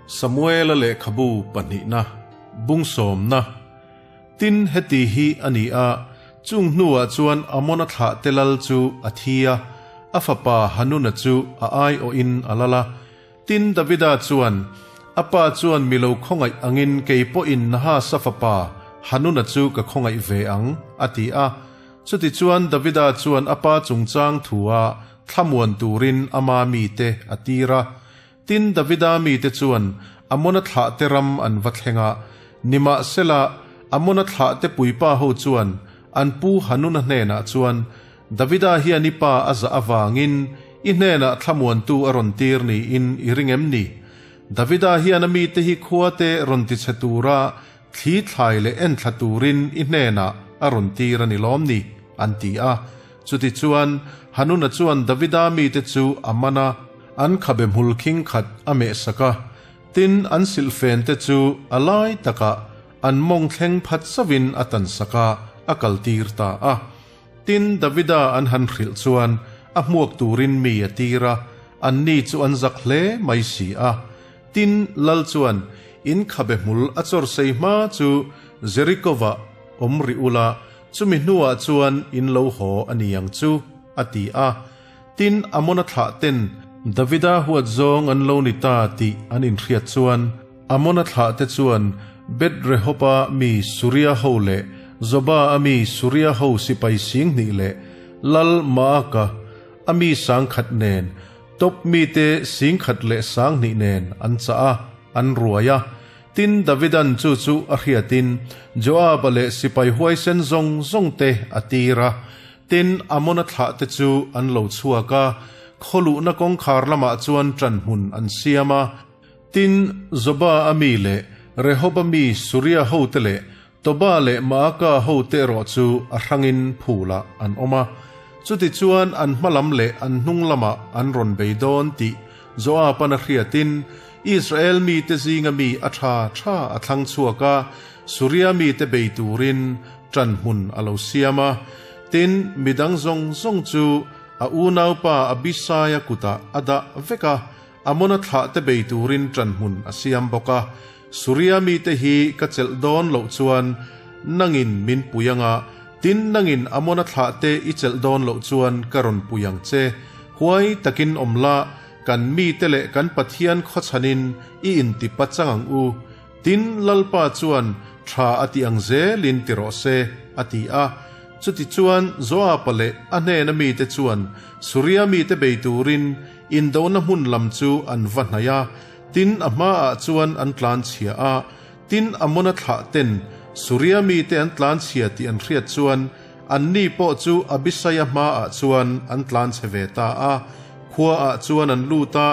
Samuela lehkhabu pahnihna, bung sawmna. Tin, heti hi a ni a, chung hnuah chuan Amona thlahte lal chu a thi a, a fapa Hanuna chu a aiawhin a lal a. Tin, Davida chuan, A pa chuan mi lo khawngaih angin kei pawhin Nahasa fapa Hanuna chu ka khawngaih ve ang, a ti a. Chutichuan Davida chuan a pa chungchang thua thlamuan turin ama mite a tir a. Tin, Davida mite chuan Amona thlahte ram an va thleng a. Nimahsela, Amona thlahte puipa ho chuan an pu Hanuna hnenah chuan, Davida hian i pa a zah avangin i hnenah thlamuantu a rawn tir niin i ring em ni? Davida hian a mite hi khuate rawn tichhe tura thli thlai leh enthla turin i hnenah a rawn tir a ni lawm ni? an ti a. Chutichuan, Hanuna chuan Davida mite chu a man a, an khabe hmul khing khat a mehsak a, tin, an silhfente chu a lai takah an mawng thleng phat zauhin a tansak a, a kaltir ta a. Tin, Davida an han hrilh chuan a hmuak turin mi a tir a, anni chu an zak hle mai si a. Tin, lal chuan in khabe hmul a chawr sei hma chu Jeriko-ah awm rih ula, chumi hnuah chuan in lo haw a ni ang chu, a ti a. Tin, Amona thlah ten Davida huat zawng an lo ni ta tih an inhriat chuan, Amona thlah te chuan Beth-rehob-a mi Suria ho leh Zoba-a mi Suria ho sipai singhnih leh lal Maaka a mi sangkhat nen Top mite singkhat leh sanghnih nen an chah a, an ruai a. Tin, Davidan chu chu a hriatin Joaba leh sipai huaisen zawng zawng te a tir a. Tin, Amona thlah te chu an lo chhuak a, khawluhna kawngkhar lamah chuan ṭanhmun an siam a. Tin, Zoba a mi leh Rehoba mi Suria hote leh Toba leh Maaka hote erawh chu a hrangin phulah an awm a. Chutichuan an hma lam leh an hnung lamah an rawn bei dawn tih Joab-an a hriatin Israel mite zinga mi a tha tha a thlang chhuak a, Suria mite bei turin ṭan hmun a lo siam a. Tin, midang zawng zawng chu a unaupa Abisaia kutah a dah vek a, Amona thlahte bei turin ṭan hmun a siam bawk a. Suria mite hi ka chelh dawn loh chuan nangin min pui anga, tin nangin Amona thlahte i chelh dawn loh chuan ka rawn pui ang che. Huai takin awm la, kan mite leh kan Pathian khawchhanin i intipa chang ang u. Tin, Lalpa chuan tha a ti ang zelin ti rawh se, a ti a. Chutichuan Joaba leh a hnena mite chuan Suria mite bei turin indona hmun lam chu an va hnaih a. Tin, a hmaah chuan an tlanchhia a, tin, Amona thlah ten Suria mite an tlanchhia tih an hriat chuan anni pawh chu Abisaia hmaah chuan an tlanchhe ve ta a. Khuaah chuan an lut a,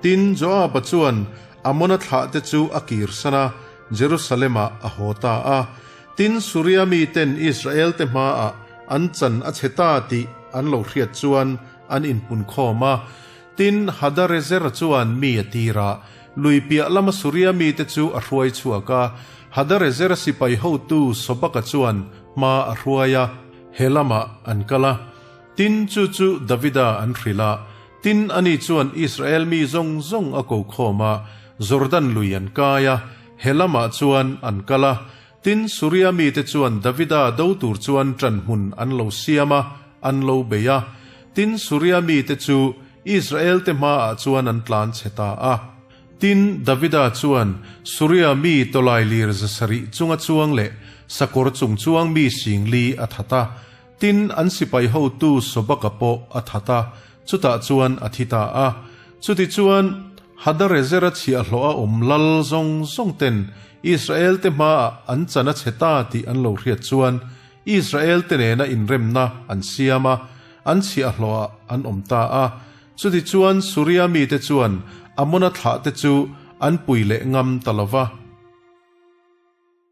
tin, Joaba chuan Amona thlahte chu a kirsan a, Jerusalem-ah a haw ta a. Tin, Suria miten Israel-te hmaah an chan a chhe ta tih an lo hriat chuan an inpunkhawm a. Tin, Hadarezer chuan mi a tir a, lui piah lama Suria mite chu a hruai chhuak a. Hadarezer sipai hotu Sobaka chuan hma a hruai a, he lamah an kal a. Tin, chu chu Davida an hrilh a. Tin, ani chuan Israel mi zawng zawng a ko khawm a, Jordan lui an kai a, he lamah chuan an kal a. Tin, Suria mite chuan Davida do tur chuan ṭanhmun an lo siam a, an lo bei a. Tin, Suria mite chu Israel-te hmaah chuan an tlan chhe ta a. Tin, Davida chuan Suria mi tawlailir zasarih chunga chuang leh sakawr chung chuang mi singli a that a. Tin, an sipai hotu Sobaka pawh a that a, chutah chuan a thi ta a. Chutichuan, Hadarezera chhiahhlawh a awm lal zawng zawng ten Israel-te hmaah an chan a chhe ta tih an lo hriat chuan Israel-te nena inremna an siam a, an chhiahhlawhah an awm ta a. Chutichuan, Suria mite chuan Amona thlahte chu an pui leh ngam ta lo va.